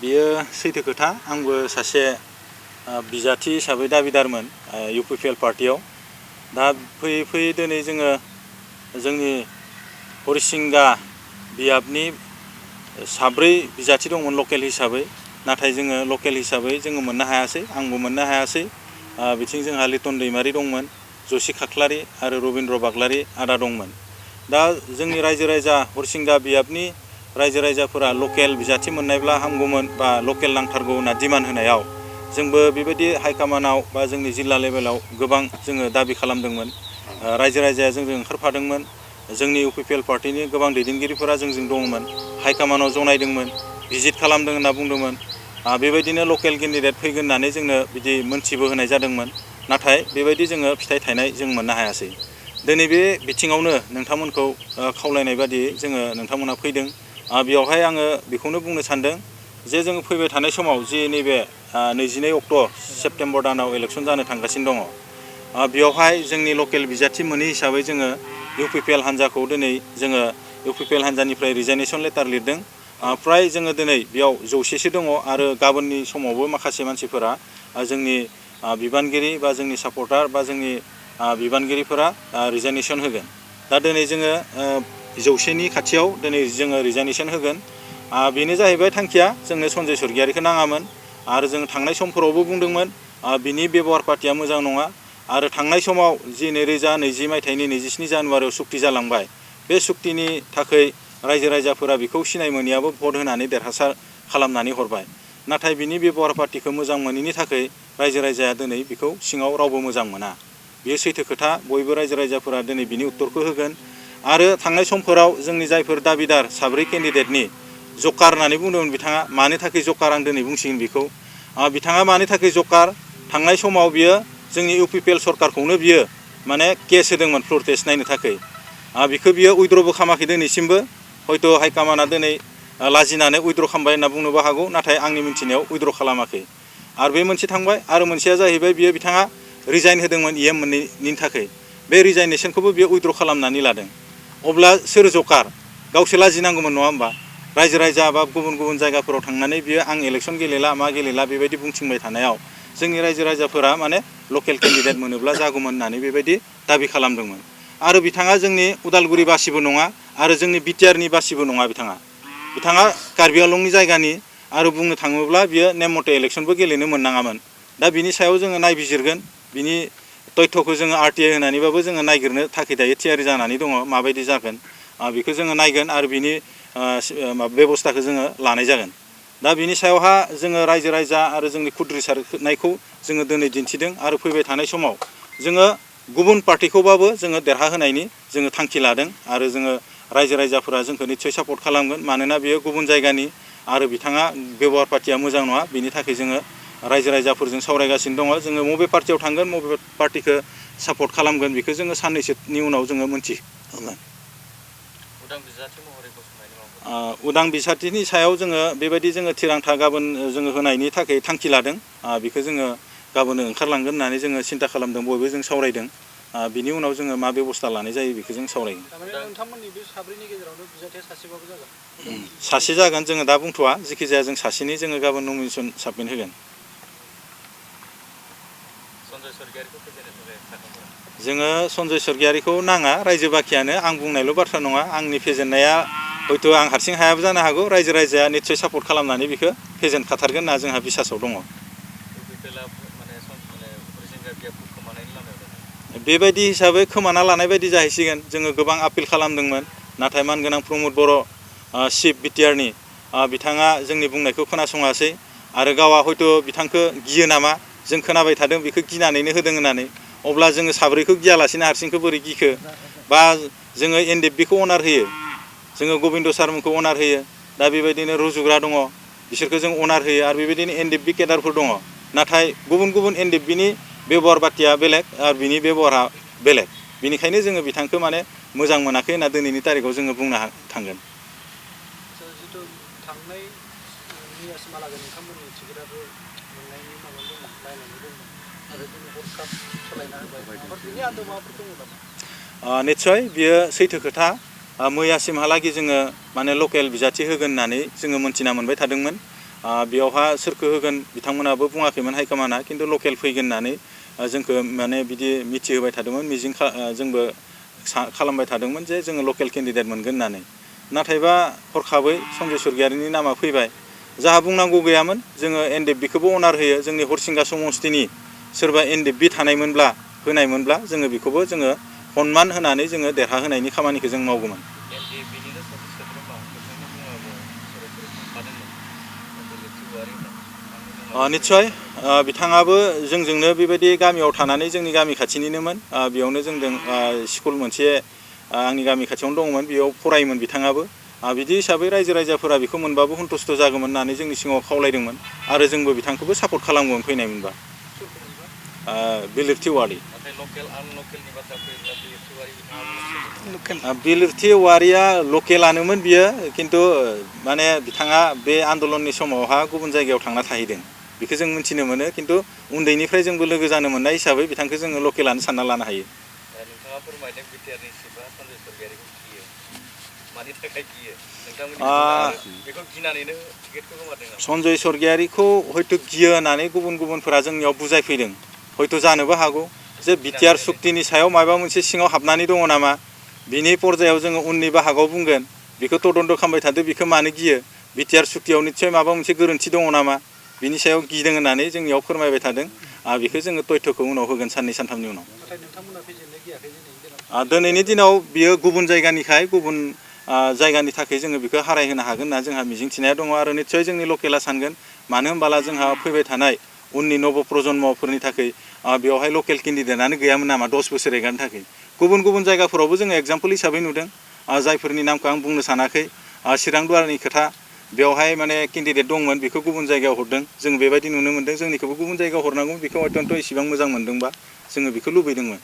बियो सैथो खोथा। आंबो सासे बिजाथि हिसाबै दाबिदारमोन UPPL पार्टियाव। दा फैयै फैयै दिनै जोङो जोंनि हरिसिंगा बियाबनि साब्रै बिजाथि दंमोन लकेल हिसाबै, नाथाय जोङो लकेल हिसाबै जोङो मोननो हायासै, आंबो मोननो हायासै। बिथिं जोंहा लिटन दैमारि दंमोन, जसि खाख्लारि आरो रबिन्द्र बाग्लारि आदा दंमोन। दा जोंनि रायजो राजा हरिसिंगा बियाबनि रायजो राजाफोरा लकेल बिजाथि मोननायब्ला हामगौमोन बा लकेल नांथारगौ होनना डिमान्ड होनायाव जोंबो बेबायदि हाइकमान्डआव बा जोंनि जिल्ला लेभेलाव गोबां जोङो दाबि खालामदोंमोन। रायजो राजाया जोंजों ओंखारफादोंमोन। जोंनि UPPL पार्टिनि गोबां दैदेनगिरिफोरा जोंजों दंमोन, हाइकमान्डआव जनायदोंमोन, भिजिट खालामदों होनना बुंदोंमोन। बेबायदिनो लकेल केन्डिडेट फैगोन होननानै जोंनो बिदि मोनथिबो होनाय जादोंमोन। नाथाय बेबायदि जोङो फिथाइ थायनाय जों मोननो हायासै। दिनै बे बिथिङावनो नोंथांमोनखौ खावलायनाय बादियै जोङो नोंथांमोना फैदों। बेवहाय आङो बेखौनो बुंनो सानदों जे जों फैबाय थानाय समाव जि नैबे 22 अक्ट' सेप्तेम्बर दानाव इलेक्सन जानो थांगासिनो दङ, बेवहाय जोंनि लकेल बिजाथि मोनै हिसाबै जोङो UPPL हान्जाखौ दिनै जोङो UPPL हान्जानिफ्राय रिजाइनेसन लेटार लिरदों। फ्राय जोङो दिनै बेयाव 100सो दङ आरो गाबोननि समावबो माखासे मानसिफोरा जोंनि बिबानगिरि बा जोंनि सापर्टार बा जोंनि बिबानगिरिफोरा रिजाइनेसन होगोन। दा दिनै जोङो 100नि खाथियाव दिनै जोङो रिजाइनेसन होगोन। बेनो जाहैबाय थांखिया, जोंनो सन्जय स्वर्गियारिखौ नाङामोन आरो जों थांनाय समफोरावबो बुंदोंमोन बिनि बेबहार पार्टिया मोजां नङा। आरो थांनाय समाव जि 2020 मायथाइनि 27 जानुवारियाव सुक्ति जालांबाय, बे सुक्तिनि थाखाय रायजो राजाफोरा बेखौ सिनाय मोनियाबो भट होनानै देरहासार खालामनानै हरबाय। नाथाय बिनि बेबहार पार्टिखौ मोजां मोनैनि थाखाय रायजो राजाया दिनै बेखौ सिङाव रावबो मोजां मोना। बेयो सैथो खोथा। बयबो रायजो राजाफोरा दिनै बिनि उत्तरखौ होगोन। आरो थांनाय समफोराव जोंनि जायफोर दाबिदार साब्रै केन्डिडेटनि जकार होननानै बुंदोंमोन बिथाङा, मानो थाखाय जकार आं दिनै बुंसिगोन बेखौ। बिथाङा मानो थाखाय जकार, थांनाय समाव बियो जोंनि UPPL सरकारखौनो बियो माने केस होदोंमोन फ्लर टेस्ट नायनो थाखाय। बेखौ बियो उइद्र'बो खालामाखै दिनैसिमबो। हयथ' हाइकमान्डआ दिनै लाजिनानै उइद्र' खालामबाय होनना बुंनोबो हागौ, नाथाय आंनि मिन्थिनायाव उइद्र' खालामाखै। आरो बे मोनसे थांबाय। आरो मोनसेया जाहैबाय बियो बिथाङा रिजाइन होदोंमोन EM मोननैनि थाखाय। बे रिजाइनेसनखौबो बियो उइद्र' खालामनानै लादों। अब्ला सोर जकार? गावसो लाजिनांगौमोन नङा होमबा? रायजो राजा बा गुबुन गुबुन जायगाफोराव थांनानै बियो आं इलेक्सन गेलेला मा गेलेला बेबायदि बुंथिंबाय थानायाव जोंनि रायजो राजाफोरा माने लकेल केन्डिडेट मोनोब्ला जागौमोन होननानै बेबायदि दाबि खालामदोंमोन। आरो बिथाङा जोंनि उदालगुरि बासिबो नङा आरो जोंनि BTRनि बासिबो नङा। बिथाङा कार्बि आंलंनि जायगानि। आरो बुंनो थाङोब्ला बियो नेम मथे इलेक्सनबो गेलेनो मोननाङामोन। दा बिनि सायाव जोङो नायबिजिरगोन। बिनि तथ्यखौ जोङो RTI होनानैबाबो जोङो नायगिरनो थाखाय दायो थियारि जानानै दङ। माबायदि जागोन बेखौ जोङो नायगोन आरो बिनि बेबस्थाखौ जोङो लानाय जागोन। दा बिनि सायावहा जोङो रायजो राजा आरो जोंनि खुद्रिसारनायखौ जोङो दिनै दिन्थिदों आरो फैबाय थानाय समाव जोङो गुबुन पार्टिखौबाबो जोङो देरहाहोनायनि जोङो थांखि लादों। आरो जोङो रायजो राजाफोरा जोंखौ निस्सय सापर्ट खालामगोन, मानोना बेयो गुबुन जायगानि आरो बिथाङा बेबहार पार्टिया मोजां नङा। बिनि थाखाय जोङो रायजो राजाफोरजों सावरायगासिनो दङ। जोङो बबे पार्टियाव थांगोन, बबे पार्टिखौ सापर्ट खालामगोन बेखौ जोङो साननैसोनि उनाव जोङो मोनथिगोन। उदां बिसाथिनि सायाव जोङो बेबायदि जोङो थिरांथा गाबोन जोङो होनायनि थाखाय थांखि लादों। बेखौ जोङो गाबोन ओंखारलांगोन होननानै जोङो सिन्था खालामदों, बयबो जों सावरायदों। बिनि उनाव जोङो मा बेबस्था लानाय जायो बेखौ जों सावरायगोन। नोंथांमोननि बे साब्रैनि गेजेरावनो बिजाथिया सासेबाबो जागोन? सासे जागोन, जोङो दा बुंथ'वा। जिखिजाया जों सासेनि जोङो गाबोन नमिनेसन साबमिट होगोन। जोङो सन्जय स्वर्गियारिखौ नाङा, रायजो बाखियानो। आं बुंनायल' बाथ्रा नङा। आंनि फेजेननाया हयथ' आं हारसिं हायाबो जानो हागौ। रायजो राजाया निस्सय सापर्ट खालामनानै बेखौ फेजेनखाथारगोन होनना जोंहा बिसासाव दङ। बेबायदि हिसाबै खोमाना लानाय बायदि जाहैसिगोन। जोङो गोबां आपिल खालामदोंमोन, नाथाय मानगोनां प्रमद बर' चिफ BTRनि बिथाङा जोंनि बुंनायखौ खोनासङासै आरो गावआ हयथ' बिथांखौ गियो नामा, जों खोनाबाय थादों बेखौ गिनानैनो होदों होननानै। अब्ला जोङो साब्रैखौ गियालासिनो हारसिंखौ बोरै गिखो? बा जोङो NDFBखौ अनार होयो, जोङो गबिन्द सारमोनखौ अनार होयो। दा बेबायदिनो रुजुग्रा दङ, बिसोरखौ जों अनार होयो। आरो बेबायदिनो NDFB केडारफोर दङ। नाथाय गुबुन गुबुन NDFBनि बेबहार पार्टिया बेलेग आरो बिनि बेबहारा बेलेग। बेनिखायनो जोङो बिथांखौ माने मोजां मोनाखै होनना दिनैनि तारिखाव जोङो बुंनो थांगोन। जिथु थांनाय मैयासिमहालागै नोंथांमोननि टिकेटआबो मोननायनि माबा दंमोन, रायलायनाय दंमोन आरो दिनै हरखाब सोलायना होबाय। बिनि आन्दोआव माबाफोर दङ नामा? निस्सय बियो सैथो खोथा। मैयासिमहालागै जोङो माने लकेल बिजाथि होगोन होननानै जोङो मोनथिना मोनबाय थादोंमोन। बेयावहा सोरखौ होगोन बिथांमोनाबो बुङाखैमोन हाइकमान्डआ खिन्थु लकेल फैगोन होननानै जोंखौ माने बिदि मिथिहोबाय थादोंमोन जोंबो खालामबाय थादोंमोन जे जोङो लकेल केन्डिडेट मोनगोन होननानै नाथायबा हरखाबै सन्जय सरगियारिनि नामा फैबाय जाहा बुंनांगौ गैयामोन जोङो एनडिएफबिखौबो अनार होयो जोंनि हरिसिंगा समस्तिनि सोरबा एनडिएफबि थानायमोनब्ला होनायमोनब्ला जोङो बेखौबो जोङो सनमान होनानै जोङो देरहाहोनायनि खामानिखौ जों मावगौमोन निस्सय बिथाङाबो जोंजोंनो बेबायदि गामियाव थानानै जोंनि गामि खाथिनिनोमोन बेयावनो जोंजों स्कुल मोनसे आंनि गामि खाथियावनो दङमोन बेयाव फरायोमोन बिथाङाबो बिदि हिसाबै रायजो राजाफोरा बेखौ मोनबाबो सन्तुष्ट जागौमोन होननानै जोंनि सिगाङाव खावलायदोंमोन आरो जोंबो बिथांखौबो सापर्ट खालामगौमोन फैनाय मोनबा बिलिरथि औवारि बिलिरथि औवारिया लकेलानोमोन बियो खिन्थु माने बिथाङा बे आन्दलननि समावहा गुबुन जायगायाव थांना थाहैदों बेखौ जों मिथिनो मोनो खिन्थु उन्दैनिफ्राय जोंबो लोगो जानो मोननाय हिसाबै बिथांखौ जोङो लकेलानो सानना लानो हायो नोंथाङा फोरमायदों बिटिआरनि सिफा सन्जय सरगियारिखौ गियो मानि थाखाय गियो नोंथांमोननि बेखौ गिनानैनो टिकेटखौ गोमादों सन्जय सरगियारिखौ हयथ' गियो होननानै गुबुनफोरा जोंनियाव बुजायफैदों हयथ' जानोबो हागौ जे बिटिआर सुक्तिनि सायाव माबा मोनसे सिङाव हाबनानै दङ नामा बिनि पर्जायाव जोङो उननि बाहागोआव बुंगोन बेखौ तदन्त खालामबाय थादो बेखौ मानो गियो बिटिआर सुक्तियाव निस्सय माबा मोनसे गोरोन्थि दङ नामा बिनि सायाव गिदों होननानै जोंनियाव फोरमायबाय थादों बेखौ जोङो तथ्यखौ उनाव होगोन साननै सानथामनि उनाव दिनैनि दिनाव बियो गुबुन जायगानिखाय गुबुन जायगानि थाखाय जोङो बेखौ हारायहोनो हागोन होनना जोंहा मिजिंथिनाया दङ आरो निस्सय जोंनि लकेला सानगोन मानो होनबाला जोंहा फैबाय थानाय उननि नब प्रजन्मफोरनि थाखाय बेवहाय लकेल केन्डिडेटआनो गैयामोन नामा 10 बोसोर एगारनो थाखाय गुबुन जायगाफोरावबो जोङो एग्जाम्पल हिसाबै नुदों जायफोरनि नामखौ आं बुंनो सानाखै चिरां दुवारनि खोथा बेवहाय माने केन्डिडेट दंमोन बेखौ गुबुन जायगायाव हरदों जों बेबायदि नुनो मोन्दों जोंनिखौबो गुबुन जायगायाव हरनांगौ बेखौ अत्यन्त इसेबां मोजां मोन्दोंबा जोङो बेखौ लुबैदोंमोन